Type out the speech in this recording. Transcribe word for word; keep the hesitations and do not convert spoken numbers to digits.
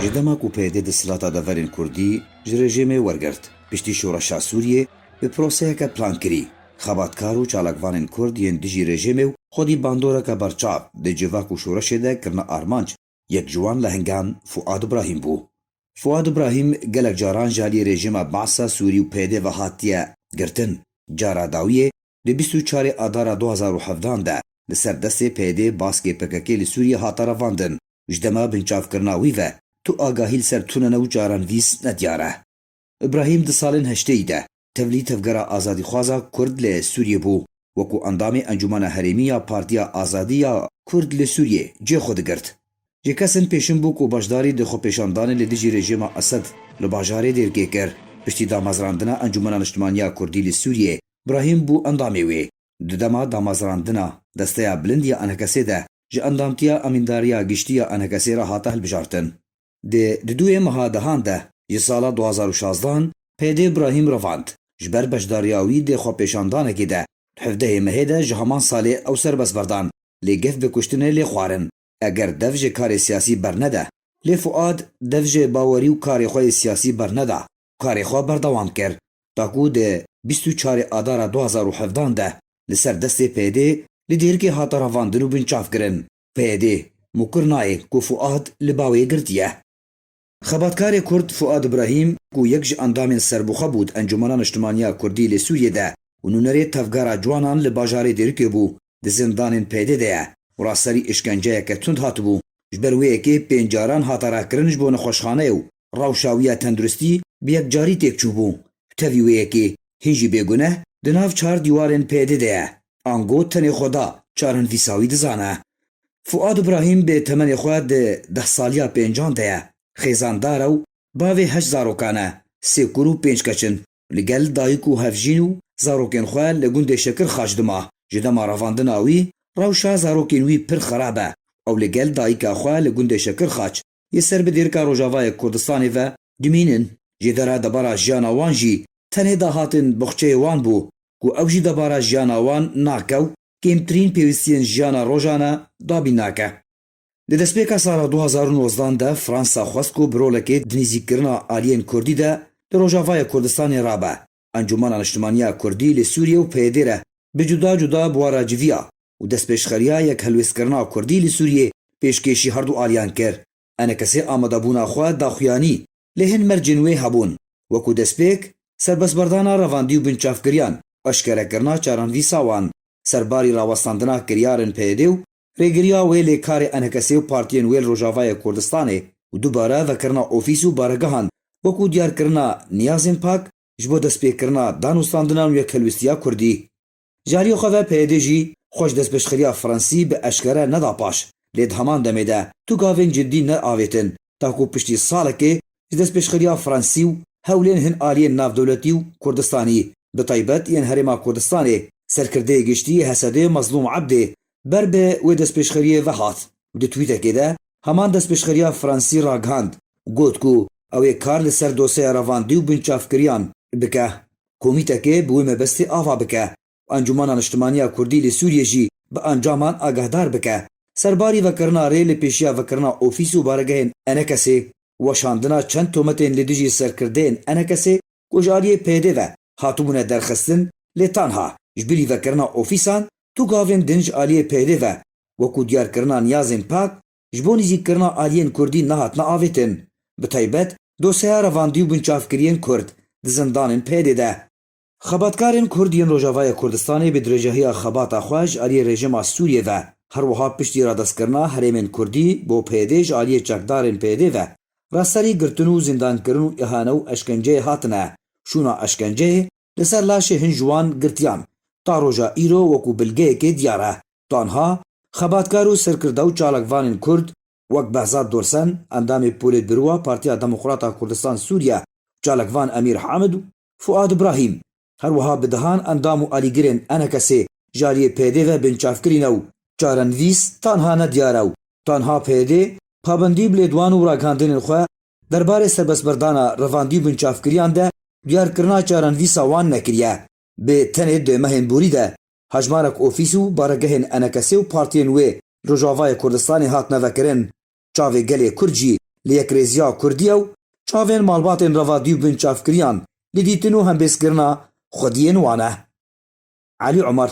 Ji dema ku P Y D desthilata deverên Kurdî ji rejîmê wergirt, piştî şoreşa Sûriyê bi proseyeke plankirî, xebatkar û çalakvanên Kurd yên dijî rejîmê û xwedî bandoreke berçav di civak û şoreşê de kirine armanc, yek ji wan lehingan Fuad Ibrahîm bû. Fuad Ibrahîm gelek caran ji aliyê rejîma Be'sa Sûrî û P Y D ve hatiye girtin. Cara dawiyê di bîst û çarê Adara du hazar û hevdehan de li ser destê P Y D baskê P K K li Sûriyê hate revandin. Ji dema binçavkirina wî ve tu agahî li ser tune ne û caranvîs nediyar e. Ibrahîm di salên heşteyî de tevlî tevgera azadîxwaza Kurd li Sûriyê bû, wekû endamê Encûmena Herêmî ya Partiya Azadî ya Kurd li Sûriyê cihê xwe digirt. Ji kesên pêşin bû ku beşdarî di xwepêşandanê li dijî rejîma Esed li bajarê Dêrkê kir. Piştî damezrandina Encûmena Niştimaniya Kurdî li Sûriyê, Ibrahîm bû endamê wê. Di dema damezrandina Desteya Bilind ya Enekesê de ji endamtiya Emîndariya Giştî ya Enekesê re hate hilbijartin. Di di duyê meha dehan de ji sala du hazar û şazdehan P Y D Ibrahîm revand. Ji ber beşdariya wî di xwepêşandanekê de di hevdehê mehê de ji heman salê ew serbest berdan, lê gef bi kuştinê lê xwarin, eger dev ji karê siyasî bernede. Lê Fuad dev ji bawerî û karê xwe yê siyasî berneda û karê xwe berdewam kir. Taku di bîst û çarê Adara du hazar û hevdehan de li ser destê P Y D li Dêrikê hate revandin û binçavkirin. P Y D mûkir nayê ku Fuad li ba wê girtiye. Xebatkarê Kurd Fuad Ibrahîm, ku yek ji endamên serbixwe bû di Encûmena Niştimaniya Kurdî li Sûriyê de û nûnerê tevgera ciwanan li bajarê Dêrikê bû, di zindanên P Y D de ye û raserî îşkenceyeke tund hatibû. Ji ber wê yekê pênc caran hate rakirin ji bo nexweşxaneyê û rewşa wî ya tenduristî bi yekcarî têk çûbû. Bi tevî wê yekê hîn jî bêguneh di nav çar dîwarên P Y D de ye. Ango tenê Xweda çarenvîsa wî dizane. Fuad Ibrahîm bi temenê xwe di deh saliya pêncan de ye. Xêzandar e û bavê heşt zarokan e, sê kur û pênc keç in. Li gel dayik û hevjîn û zarokên xwe li gundê Şekirxaç dima. Ji dema revandina wî, rewşa zarokên wî pir xerab e. Ew li gel dayika xwe li gundê Şekirxaç yê ser bi dêrika Rojavayê Kurdistanê ve dimînin. Jêdera debara jiyana wan jî tenê dahatin boxçeyê wan bû ku ew jî debara jiyana wan nake û kêmtirîn pêwîstiyên jiyana rojane dabîn nake. Di destpêka sala du hazar û nozdehan de Fransa xwest ku bi rolekê di nîzîkkirina aliyên Kurdî de li Rojavayê Kurdistanê rabe. Encûmena Niştimaniya Kurdî li Sûriyê û P Y D re bi cuda cuda bi wan re civiya û destpêşxeriya yekhelwêstkirina Kurdî li Sûriyê pêşkêşî herdu aliyan kir. Enekesê amadebûna xwe da xuyanî, lê hin mercên wê hebûn, wekû destpêk, serbestberdana revandî û binçavkiriyan, eşkerekirina çarenvîsa wan, serbarî rawestandina kiryarên P Y D û rêgiriya wê lê karê Enekesê û partiyên wê li Rojavayê Kurdistanê û dubare vekirina ofîs û baregehan, wekû diyarkirina niyazên pak ji bo destpêkirina danûstandinan û yekhelwîstiya Kurdî. Ji aliyê xwe ve P Y D jî xwe ji destpêşxeriya Fransî bi eşkere neda paş, lê di heman demê de tu gavên cidî neavêtin, taku piştî salekê ji destpêşxeriya Fransî û hewlên hin aliyên navdewletî û Kurdistanî, bi taybet yên Herêma Kurdistanê, serkirdeyê giştî yê H S D'ê Mezlûm Ebdê ber bi wê destpêşxeriyê ve hat û di twîtekê de heman destpêşxeriya Fransî ragihand û got ku ew ê kar li ser dosyeya revandî û binçavkiriyan bike. Komîtekê bi wê mebestê ava bike. Encûmena Niştimaniya Kurdî li Sûriyê jî bi encaman agahdar bike. Serbarî vekirina rê li pêşiya vekirina ofîs û baregehên Enekesê, weşandina çend tometên li dijî serkirdeyên Enekesê ku ji aliyê P Y D ve hatibûne derxistin, lê tanha ji bilî vekirina ofîsan tu gavên din ji aliyê P Y D ve, wekû diyarkirina niyazên pak, ji bo nîzîkkirina aliyên Kurdî nehatine avêtin. Bi taybet dosyeya revandî û binçavkiriyên Kurd di zindanên P Y D de. Xebatkarên Kurd yên Rojavaya Kurdistanê bi dirêjahiya xebata xwe ji aliyê rejîma Sûriyê ve, her wiha piştî radestkirina herêmên Kurdî bo P Y D ji aliyê çekdarên P Y D ve, raserî girtin û zîndankirin û îhane û eşkenceyê hatine. Şûna eşkenceyê li ser laşê hin ji wan girtiyan ta roja îro wekû bilgeyekê diyar e. Tanha xebatkar û serkirde û çalakvanên Kurd wek Behzat Dorsen, endamê Polêtbîrowa Partiya Demokrata Kurdistan Sûriye, çalakvan Emîr Hamid û Fuad Ibrahîm, her wiha bi dehan endam û alîgirên Enekesê ji aliyê P Y D ve binçavkirî ne û çarenivîs tanha nediyar e û tanha P Y D pabendî bi lêdwan û ragihandinên xwe derbarê serbestberdana revandî û binçavkiriyan de diyarkirina çarenivîsa wan nekiriye. Bi tenê di mehên borî de hejmarek ofîs û baregehên Enekesê û partiyên wê li Rojavayê Kurdistanê hatine vekirin. Çavê gelê Kurd jî li yekrêziya Kurdî ye û çavên malbatên reva dî û binçavkiriyan li dîtin û hembêzkirina xwediyên wan e. Elî Omer,